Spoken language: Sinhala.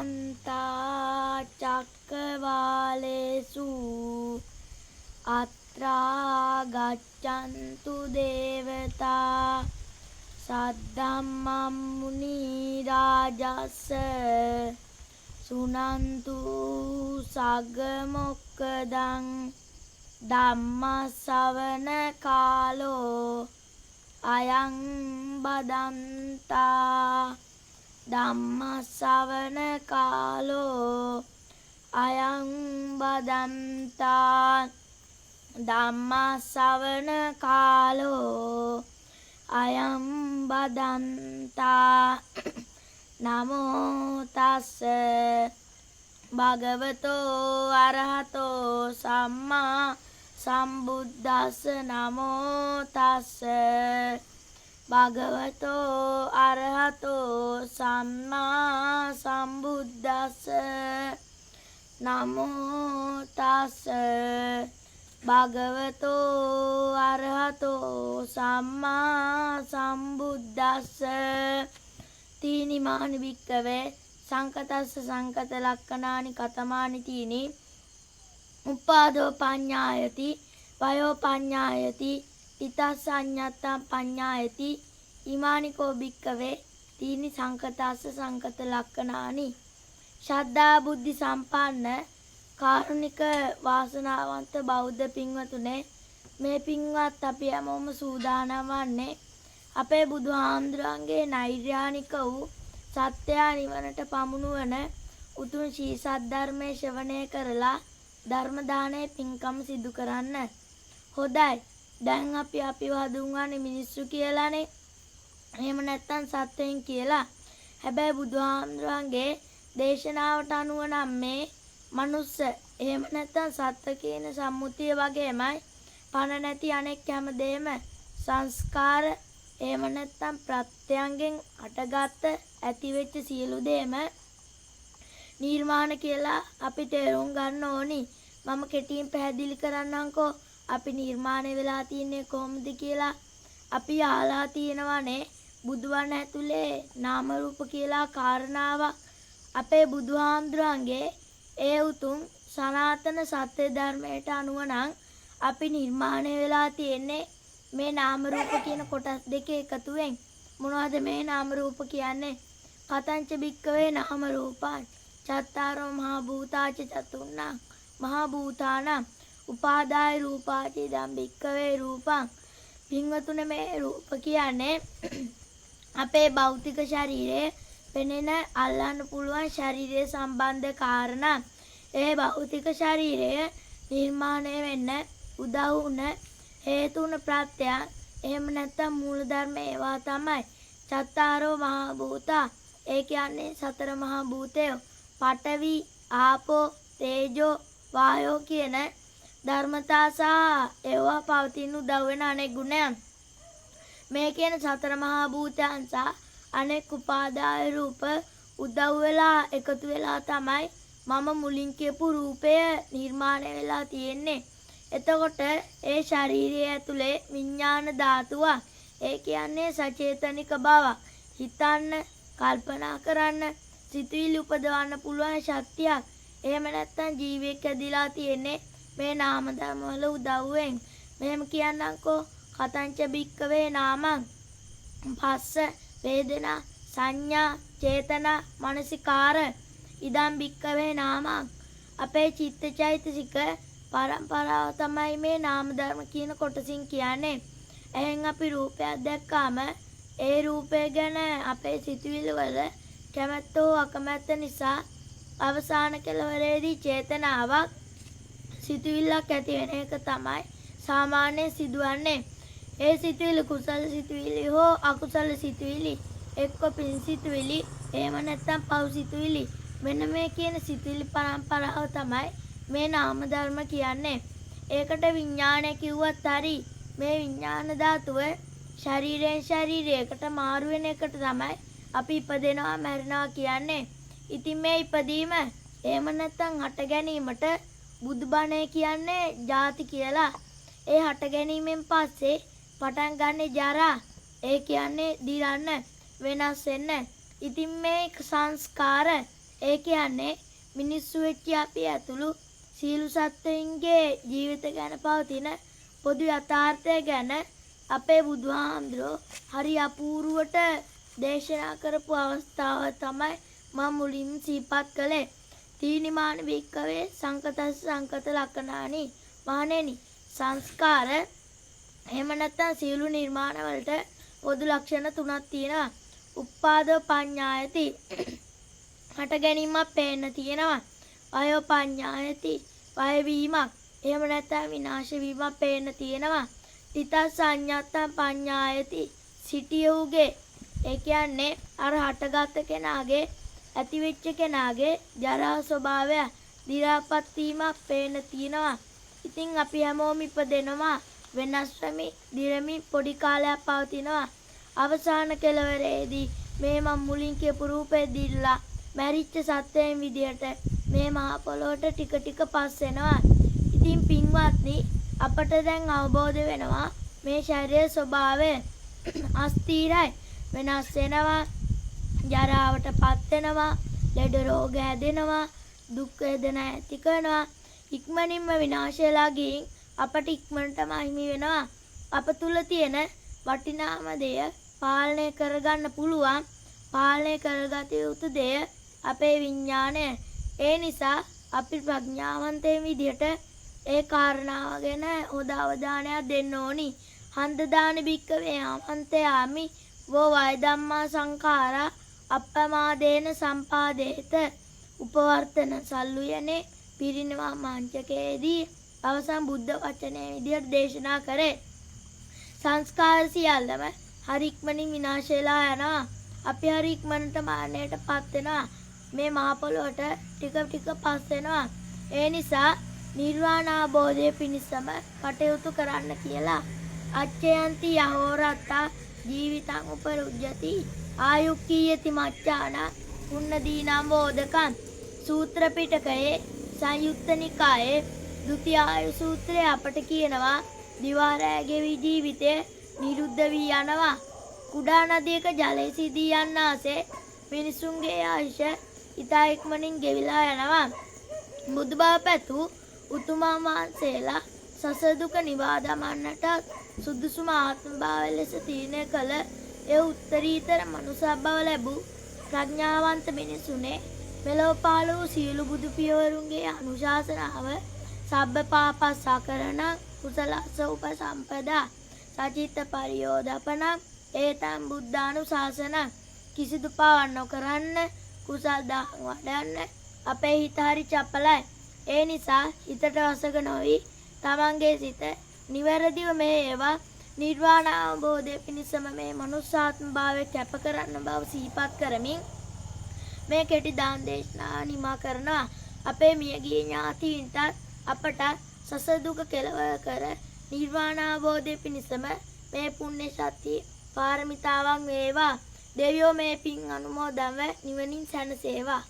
සමන්ත චක්කවාලේසු අත්‍රා ගච්ඡන්තු දේවතා සද්ධම්මං මුනි රාජස්ස සුනන්තු සග්ග මොක්ඛදං ධම්ම ශවන කාලෝ අයං බදන්තා ධම්ම ශවන කාලෝ අයං බදන්තා ධම්ම ශවන කාලෝ අයං බදන්තා. නමෝ තස්ස භගවතෝ අරහතෝ සම්මා සම්බුද්දස්ස. නමෝ තස්ස භගවතෝ අරහතෝ සම්මා සම්බුද්දස්ස. නමෝ තස්ස භගවතෝ අරහතෝ සම්මා සම්බුද්දස්ස. තීනි මානි භික්කවේ සංකතස්ස සංකත ලක්ඛනානි කතමානි තීනි. උපාදෝ පඤ්ඤායති වයෝ පඤ්ඤායති තිතස්ස අඤ්ඤත්තං පඤ්ඤායති. ඉමානි කෝ භික්කවේ තීනි සංකතස්ස සංකත ලක්ඛනානි. ශ්‍රද්ධා බුද්ධි සම්පන්න කාරුණික වාසනාවන්ත බෞද්ධ පින්වතුනේ, මේ පින්වත් අපි හැමෝම සූදානම් වන්නේ අපේ බුදුහාමුදුරන්ගේ නෛර්යානික වූ සත්‍ය නිවනට පමුණුවන උතුම් ශ්‍රී සද්ධර්මයේ ශ්‍රවණය කරලා ධර්ම දානයේ පින්කම සිදු කරන්න. හොඳයි. දැන් අපි අපිව හඳුන්වන්නේ මිනිස්සු කියලානේ. එහෙම නැත්නම් සත්වයින් කියලා. හැබැයි බුදුහාමුදුරන්ගේ දේශනාවට අනුව නම් මේ මනුස්ස එහෙම නැත්නම් සත්ව කියන සම්මුතිය වගේමයි පණ නැති අනෙක් හැම දෙයක්ම සංස්කාර එහෙම නැත්නම් ප්‍රත්‍යයන්ගෙන් හටගත්ත ඇතිවෙච්ච සියලු දේම නිර්මාණ කියලා අපි තේරුම් ගන්න ඕනි. මම කෙටියෙන් පැහැදිලි කරන්නම්කෝ අපි නිර්මාණය වෙලා තියන්නේ කොහොමද කියලා. අපි අහලා තියෙනවනේ බුදුවණ ඇතුලේ නාම රූප කියලා කාරණාවක්. අපේ බුදුහාමුදුරන්ගේ ඒ උතුම් සනාතන සත්‍ය ධර්මයට අනුව නම් අපි නිර්මාණය වෙලා තියෙන්නේ මේ නාම රූප කියන කොටස් දෙකේ එකතුවෙන්. මොනවද මේ නාම රූප කියන්නේ? කතංච භික්කවේ නාම රූපං චත්තාරෝ මහා භූතාච චතුන්නම් මහා භූතානම් උපාදාය රූපාච ඉදං භික්කවේ රූපං. පින්වතුනේ, මේ රූප කියන්නේ අපේ භෞතික ශරීරයේ පෙනෙන අල්ලන්න පුළුවන් ශරීරය සම්බන්ධ කාරණා. ඒ භෞතික ශරීරය නිර්මාණය වෙන්න උදව් වුණ හේතු වුණ ප්‍රත්‍යයන් එහෙම නැත්නම් මූලධර්ම ඒවා තමයි. චත්තාරෝ මහා භූතා. ඒ කියන්නේ සතර මහා භූතයෝ. පඨවි, ආපෝ, තේජෝ, වායෝ කියන ධර්මතා සහ ඒවා පවතින උදව් වෙන අනෙක් ගුණයන්. මේ කියන සතර මහා භූතයන් සහ අනෙක් උපාදාය රූප උදව් වෙලා එකතු වෙලා තමයි මම මුලින් කියපු රූපය නිර්මාණය වෙලා තියෙන්නේ. එතකොට ඒ ශරීරය ඇතුලේ විඥාන ධාතුවක්. ඒ කියන්නේ සචේතනික බවක්. හිතන්න, කල්පනා කරන්න, සිතුවිලි උපදවන්න පුළුවන් ශක්තියක්. එහෙම නැත්නම් ජීවියෙක් හැදිලා තියෙන්නේ මේ නාම ධර්ම වල උදව්වෙන්. මෙහෙම කියන්නම්කෝ. කතංච භික්කවේ නාමං පස්ස වේදනා සංඥා චේතනා මනසිකාර ඉදං භික්කවේ නාමං. අපේ චිත්තචෛතසික පරම්පරාව තමයි මේ නාම ධර්ම කියන කොටසින් කියන්නේ. එහෙන් අපි රූපයක් දැක්කාම ඒ රූපය ගැන අපේ සිතුවිලි වල කැමැත්ත හෝ අකමැත්ත නිසා අවසාන කෙළවරේදී චේතනාවක් සිතුවිල්ලක් ඇති වෙන එක තමයි සාමාන්‍යයෙන් සිදුවන්නේ. ඒ සිතුවිලි කුසල සිතුවිලි හෝ අකුසල සිතුවිලි, එක්ක පින් සිතුවිලි, එහෙම නැත්නම් පව් සිතුවිලි. මෙන්න මේ කියන සිතුවිලි පරම්පරාව තමයි මේ නාම ධර්ම කියන්නේ. ඒකට විඥානය කිව්වත් හරි. මේ විඥාන ධාතුව ශරීරයෙන් ශරීරයකට මාරු වෙන එකට තමයි අපි ඉපදෙනවා මැරෙනවා කියන්නේ. ඉතින් මේ ඉපදීම එහෙම නැත්නම් හට ගැනීමට බුදුබණේ කියන්නේ ජාති කියලා. ඒ හට ගැනීමෙන් පස්සේ පටන් ගන්නේ ජරා. ඒ කියන්නේ දිරන්න, වෙනස් වෙන්න. ඉතින් මේ සංස්කාර ඒ කියන්නේ මිනිස්සු වෙච්ච අපි ඇතුළු සියලු සත්වයින්ගේ ජීවිත ගැන පවතින පොදු යථාර්ථය ගැන අපේ බුදුහාමුදුරුවෝ හරි අපූර්වට දේශනා කරපු අවස්ථාව තමයි මම මුලින්ම සිහිපත් කළේ. තීනිමානි භික්කවේ සංකතස්ස සංකත ලක්ඛනානි. මහණෙනි, සංස්කාර එහෙම නැත්නම් සියලු නිර්මාණ වලට පොදු ලක්ෂණ තුනක් තියෙනවා. උප්පාදෝ පඤ්ඤායති, හට ගැනීමක් පේන්න තියෙනවා. වයෝ පඤ්ඤායති, වය වීමක් එහෙම නැත්නම් විනාශ වීමක් පේන්න තියෙනවා. තිතස් සංඤත්තං පඤ්ඤායති, සිටියහුගේ ඒ කියන්නේ අර හටගත්ත කෙනාගේ ඇතිවෙච්ච කෙනාගේ ජරා ස්වභාවය දි รา පත් වීමක් පේන්න තියෙනවා. ඉතින් අපි හැමෝම ඉපදෙනවා, වෙනස් වෙමින් දිරමින් පොඩි කාලයක් පවතිනවා. අවසාන කෙලවරේදී මේ මම මුලින් කියපු රූපේ දිල්ලා මැරිච්ච සත්වයන් විදියට මේ මහ පොළොවට ටික ටික පස් වෙනවා. ඉතින් පින්වත්නි, අපට දැන් අවබෝධ වෙනවා මේ ශරීර ස්වභාවය අස්ථිරයි, වෙනස් වෙනවා, ජරාවට පත් වෙනවා, ලෙඩ රෝග හැදෙනවා, දුක් වේදනා ඇති කරනවා, ඉක්මනින්ම විනාශ වෙලා ගිහින් අපට ඉක්මනටම අහිමි වෙනවා. අප තුල තියෙන වටිනාම දෙය පාලනය කරගන්න පුළුවන්, පාලනය කරගත යුතු දෙය අපේ විඥානය. ඒ නිසා අපි ප්‍රඥාවන්තයන් විදිහට ඒ කාරණාව ගැන හොඳ අවධානයක් දෙන්න ඕනි. හන්දදාන භික්කවේ ආමන්තයාමි වෝ වය ධම්මා සංඛාරා අප්පමාදේන සම්පාදේත උපවර්තන සල්ලුයනේ පිරිනිවන් මංචකයේදී අවසන් බුද්ධ වචනය විදිහට දේශනා කරේ. සංස්කාර සියල්ලම හරි ඉක්මනින් විනාශ වෙලා යනවා. අපි හරි ඉක්මනට මරණයට පත් වෙනවා. මේ මහ පොළොවට ටික ටික පස් වෙනවා. ඒ නිසා නිර්වාණ අවබෝධය පිණිසම කටයුතු කරන්න කියලා. අච්චයන්ති යහෝරත්තා ජීවිතං උපරුජ්ජති ආයුක්කීයති මච්ඡාන පුන්නදීනම් බෝධකං. සූත්‍ර පිටකයේ සංයුත්ත නිකායේ ဒ ුතිය ආයු සූත්‍රය අපට කියනවා දිවා රෑ ගෙවි ජීවිතය නිරුද්ධ වී යනවා. කුඩා නදියක ජලය සිදී යන්නාසේ මිනිසුන්ගේ ආයුෂ ඉතා ඉක්මනින් ගෙවිලා යනවා. බුදු බව පැතූ උතුමන් වහන්සේලා සසර දුක නිවා දමන්නට සුදුසුම ආත්ම භාවය ලෙස තීරණය කළ එය උත්තරීතර මනුසත් බව ලැබූ ප්‍රඥාවන්ත මිනිසුනේ මෙලොව පහළ වූ සියලු බුදු පියවරුන්ගේ අනුශාසනාව සබ්බ පාපස්සකරණං කුසලස්ස උපසම්පදා සචිත්ත පරියෝදපනං ඒතං බුද්ධානුශාසනං. කිසිදු පාවක් නොකරන්න, කුසල් දහම් වඩන්න. අපේ හිත හරි චපලයි. ඒ නිසා හිතට වසඟ නොවී තමන්ගේ සිත නිවැරදිව මෙහෙයවා නිර්වාණ අවබෝධය පිණිසම මේ මනුස්සාත්ම භාවය කැප කරන්න බව සිහිපත් කරමින් මේ කෙටි දාන දේශනාව නිමා කරනවා. අපේ මියගිය ඥාතීන්ටත් අපටත් සසර දුක කෙලවර කර නිර්වාණ අවබෝධය පිණිසම මේ පුණ්‍ය ශක්තිය පාරමිතාවන් වේවා. දෙවියෝ මේ පින් අනුමෝදන්ව නිවනින් සැනසේවා.